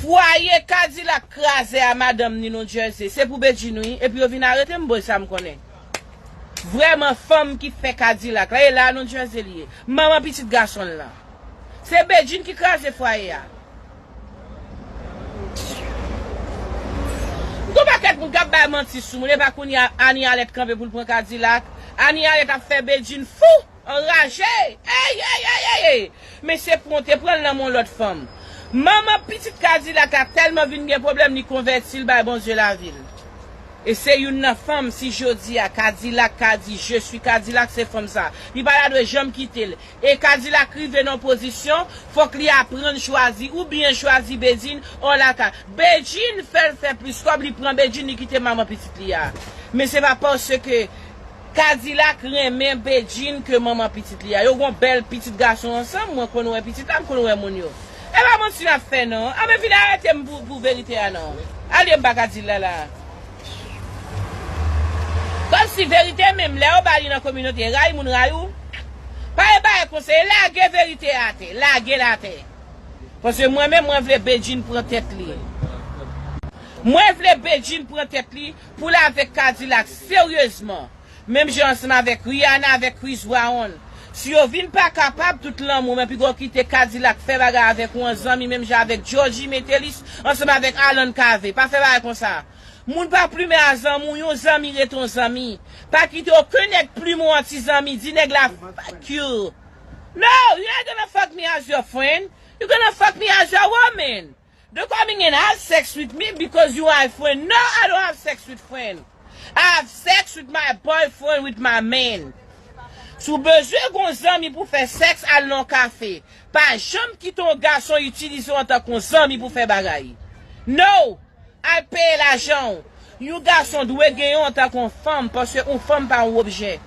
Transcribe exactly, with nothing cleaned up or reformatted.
Fwaye Kadilak kraze a madanm ni New Jersey, se pou Bedjine wi, epi yo vin arete m, bon sa m konnen. Vrèman fanm ki fè Kadilak la, e la New Jersey li ye. Manman pitit gason l lan. Se Bedjine ki kraze fwaye a. Gon pakèt moun k ap bay manti sou moun, e pa kounye a Anie Alerte kanpe pou l pran Kadilak. Anie Alerte ap fè Bedjine fou, anraje. Ey, ey, ey, ey, ey. Men se pou w te pran l nan men yon lòt fanm. Manman pitit Kadilak la tèlman vin gen pwoblèm, li konvèti l bay Bondye lavi l. E se youn nan fanm, si jodi a Kadilak ka di, "Je suis Kadilak," se fanm sa. Li pa ta dwe janm kite l. E Kadilak rive nan pozisyon, fòk li aprann chwazi, oubyen chwazi Bedjine, ò la ka. Bedjine fè l fè plis kòb, li pran Bedjine, li kite manman pitit li a. Men se pa paske Kadilak renmen Bedjine ke manman pitit li a. Yo gon bèl pitit gason ansanm, mwen konn wè pitit la, m konn wè moun yo. E pa manti n ap fè non. Anben vin arete m pou, pou verite a non. Ale m pa ka di l la la. Kòmsi verite menm lè yo ba li nan kominote, ray moun ray ou. Pa e bagay konsa, e lage verite a atè, lage l atè. Paske mwen menm, mwen vle Bedjine pran tèt li. Mwen vle Bedjine pran tèt li pou l avèk Kadilak seryezman. Menm jan ansanm avèk Rihanna, avèk Chris Brown. Si yo vin pa kapab tout lanmou, men piga w kite Kadilak fè bagay avèk yon zanmi, menm jan avèk Georgie Metellus, ansanm avèk Alan Cavé. Pa fè bagay konsa. Moun pa plimen a zanmi w, yon zanmi ret yon zanmi. Pa kite okenn nèg plimen w an ti zanmi, di nèg la, "Fuck you." No, you're not gonna fuck me as your friend. You're gonna fuck me as your woman. Don't come in and have sex with me because you are a friend. No, I don't have sex with friend. I have sex with my boyfriend, with my man. Si w bezwen gon zanmi pou fè sèks, al nan kafe. Pa janm kite yon gason itilize w antanke yon zanmi pou fè bagay. No! Al peye lajan w. Yon gason dwe genyen w antanke yon fanm, paske yon fanm pa yon objè.